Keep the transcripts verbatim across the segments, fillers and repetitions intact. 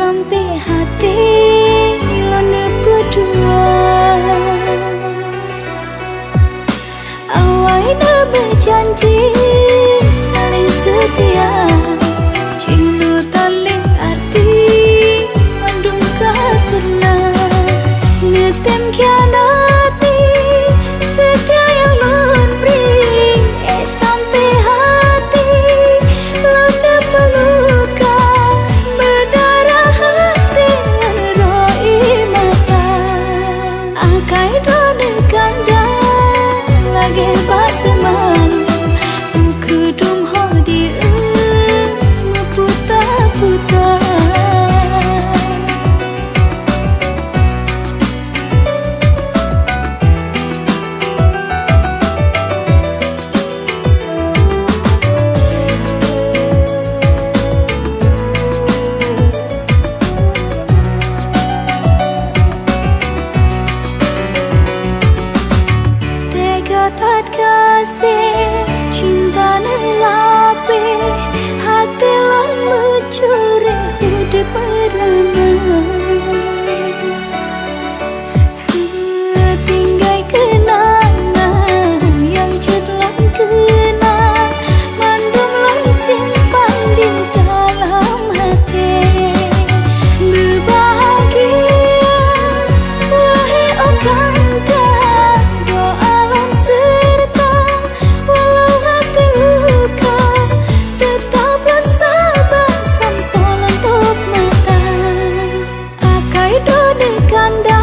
Sampai hati lôn neupeudua. Awai neubeujanji saléng seutia. Jinoe tan lé arti mandum ka sirna. Neutem khianati seutia nyang lôn bri. Eh, sampai hati lôn neupeuruka, meudarah hati lôn rhoi mata. Akai droeneuh kanda lagée bak seumalam, ukeue dum ho di eu meuputa-puta. Teuga that gaséh cinta neulapéh, até lôn meucurée udeb meurana. Tinggai keunangan nyang jeuet lôn keuna, mandum lôn simpan di dalam até. Beubahagia, wahé oh kanda, doa lôn seureuta, walau até luka, teutap lôn saba sampoe lôn tôb mata. Akai droeneuh kanda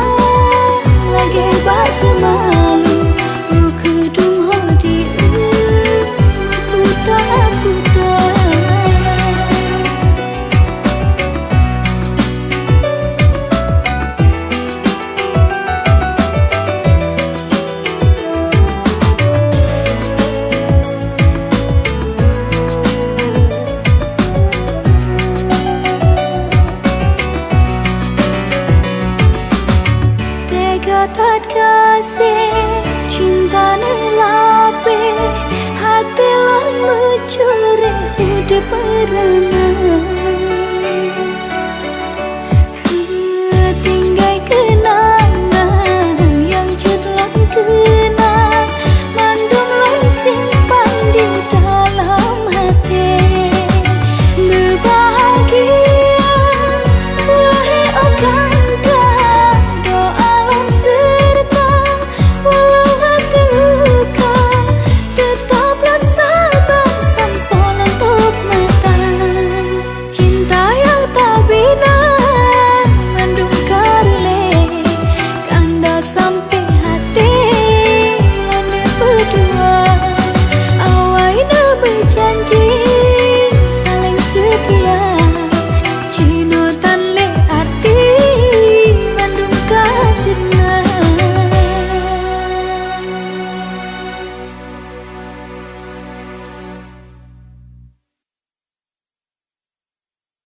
lagée bak seumalam, ukeue dum ho di eu meuputa-puta. Teuga that gaséh cinta neulapéh, até lôn meucurée udeb meurana.